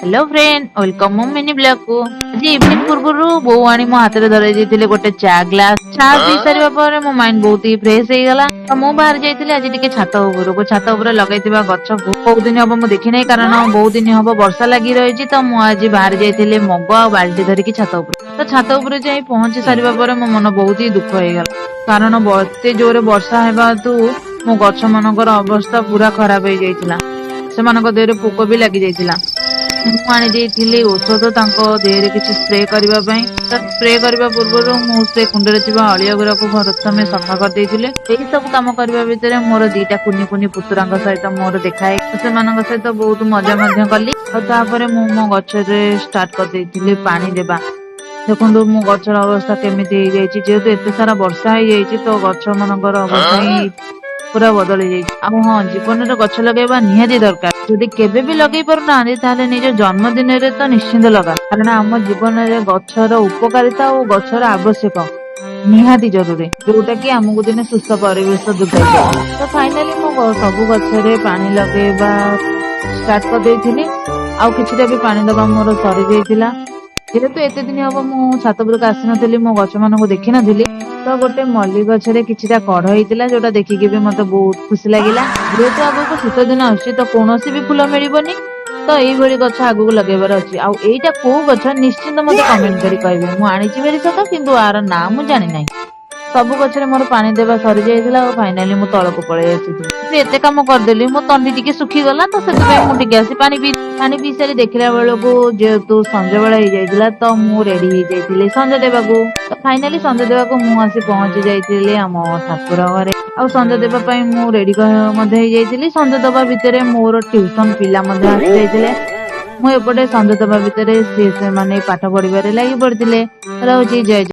Hello friend, welcome ମୋ mini ବ୍ଲଗକୁ। ଆଜି evening ପୂର୍ବରୁ ବୋଉ ଆଣି ମୋ ହାତରେ ଧରେଇ ଦେଇଥିଲେ ଗୋଟେ ଚା ଗ୍ଲାସ। ଚା ପିଇ ସାରିବା ପରେ ମୋ ମାଇଣ୍ଡ ବହୁତ ହି ଫ୍ରେଶ ହେଇଗଲା। ତ ମୁଁ ବାହାରି ଯାଇଥିଲି ଆଜି ଟିକେ ଛାତ ଉପରକୁ। ଛାତ ଉପରେ ଲଗେଇଥିବା ଗଛକୁ ବହୁତ ଦିନ ହବ ମୁଁ ଦେଖିନାହିଁ, କାରଣ ବହୁତ ଦିନ ହବ ବର୍ଷା ଲାଗି ରହିଛି। ତ ମୁଁ ଆଜି ବାହାରି ଯାଇଥିଲି ମଗ ଆଉ ବାଲ୍ଟି ଧରିକି ଛାତ ଉପରେ। ତ ଛାତ ଉପରେ ଯାଇ ପହଞ୍ଚି ସାରିବା ପରେ ମୋ ମନ ବହୁତ ହି ଦୁଃଖ ହେଇଗଲା, କାରଣ ଏତେ ଜୋରେ ବର୍ଷା ହେବା ହେତୁ ମୋ ଗଛ ମାନଙ୍କର ଅବସ୍ଥା ପୁରା ଖରାପ ହେଇଯାଇଥିଲା। ସେମାନଙ୍କ ଦେହରେ ପୋକ ବି ଲାଗି ଯାଇଥିଲା। ମୁଁ ଆଣି ଦେଇଥିଲି ଔଷଧ ତାଙ୍କ ଦେହରେ କିଛି ସ୍ପ୍ରେ କରିବା ପାଇଁ। ତ ସ୍ପ୍ରେ କରିବା ପୂର୍ବରୁ ମୁଁ ସେ କୁଣ୍ଡରେ ଥିବା ଅଳିଆ ଗୁଡାକୁ ପ୍ରଥମେ ସଫା କରିଦେଇଥିଲି। ଏହି ସବୁ କାମ କରିବା ଭିତରେ ମୋର ଦିଟା କୁନି କୁନି ପୁତୁରାଙ୍କ ସହିତ ମୋର ଦେଖା ହେଇ ସେମାନଙ୍କ ସହିତ ବହୁତ ମଜା ମଧ୍ୟ କଲି। ଆଉ ତାପରେ ମୁଁ ମୋ ଗଛରେ ଷ୍ଟାର୍ଟ କରିଦେଇଥିଲି ପାଣି ଦେବା। ଦେଖନ୍ତୁ, ମୋ ଗଛର ଅବସ୍ଥା କେମିତି ହେଇଯାଇଛି। ଯେହେତୁ ଏତେ ସାରା ବର୍ଷା ହେଇଯାଇଛି, ତ ଗଛ ମାନଙ୍କର ଅବସ୍ଥା ହିଁ ପୁରା ବଦଳି ଯାଇଛି। ଆଉ ହଁ, ଜୀବନରେ ଗଛ ଲଗେଇବା ନିହାତି ଦରକାର। ଯଦି କେବେ ବି ଲଗେଇ ପାରୁନାହାନ୍ତି, ତାହେଲେ ନିଜ ଜନ୍ମଦିନରେ ତ ନିଶ୍ଚିନ୍ତ ଲଗା, କାରଣ ଆମ ଜୀବନରେ ଗଛର ଉପକାରିତା ଓ ଗଛର ଆବଶ୍ୟକ ନିହାତି ଜରୁରୀ, ଯୋଉଟା କି ଆମକୁ ଦିନେ ସୁସ୍ଥ ପରିବେଶ ଯୋଗାଇ ଦେବ। ତ ଫାଇନାଲି ମୁଁ ସବୁ ଗଛରେ ପାଣି ଲଗେଇବା ଷ୍ଟାର୍ଟ କରିଦେଇଥିଲି ଆଉ କିଛିଟା ବି ପାଣି ଦବା ମୋର ସରିଯାଇଥିଲା। ଯେହେତୁ ଏତେ ଦିନ ହବ ମୁଁ ଛାତ ଉପରକୁ ଆସିନଥିଲି, ମୋ ଗଛ ମାନଙ୍କୁ ଦେଖିନଥିଲି, ତ ଗୋଟେ ମଲ୍ଲି ଗଛରେ କିଛିଟା କଢ ହେଇଥିଲା, ଯୋଉଟା ଦେଖିକି ବି ମତେ ବହୁତ ଖୁସି ଲାଗିଲା। ଯେହେତୁ ଆଗକୁ ଶୀତ ଦିନ ଆସୁଛି, ତ କୌଣସି ବି ଫୁଲ ମିଳିବନି। ତ ଏଇଭଳି ଗଛ ଆଗକୁ ଲଗେଇବାର ଅଛି। ଆଉ ଏଇଟା କୋଉ ଗଛ, ନିଶ୍ଚିନ୍ତ ମତେ କମେଣ୍ଟ କରି କହିବେ। ମୁଁ ଆଣିଛି ଭାରି ସତ, କିନ୍ତୁ ଆର ନାଁ ମୁଁ ଜାଣିନାହିଁ। ସବୁ ଗଛରେ ମୋର ପାଣି ଦେବା ସରିଯାଇଥିଲା ଆଉ ଫାଇନାଲି ମୁଁ ତଳକୁ ପଳେଇ ଆସିଥିଲି। ଏତେ କାମ କରିଦେଲି, ମୋ ତଣ୍ଟି ଟିକେ ଶୁଖିଗଲା। ତ ସେଥିପାଇଁ ମୁଁ ଟିକେ ଆସି ପାଣି ପିଇ ସାରି ଦେଖିଲା ବେଳକୁ ଯେହେତୁ ସଞ୍ଜବେଳ ହେଇଯାଇଥିଲା, ତ ମୁଁ ରେଡି ହେଇଯାଇଥିଲି ସଞ୍ଜ ଦେବାକୁ। ତ ଫାଇନାଲି ସଞ୍ଜ ଦେବାକୁ ମୁଁ ଆସି ପହଞ୍ଚି ଯାଇଥିଲି ଆମ ଠାକୁର ଘରେ। ଆଉ ସଞ୍ଜ ଦେବା ପାଇଁ ମୁଁ ରେଡି ମଧ୍ୟ ହେଇଯାଇଥିଲି। ସଞ୍ଜ ଦେବା ଭିତରେ ମୋର ଟ୍ୟୁସନ ପିଲା ମଧ୍ୟ ଆସି ଯାଇଥିଲେ। ମୁଁ ଏପଟେ ସଞ୍ଜ ଦେବା ଭିତରେ ସିଏ ସେମାନେ ପାଠ ପଢିବାରେ ଲାଗି ପଡିଥିଲେ। ରହୁଛି, ଜୟ।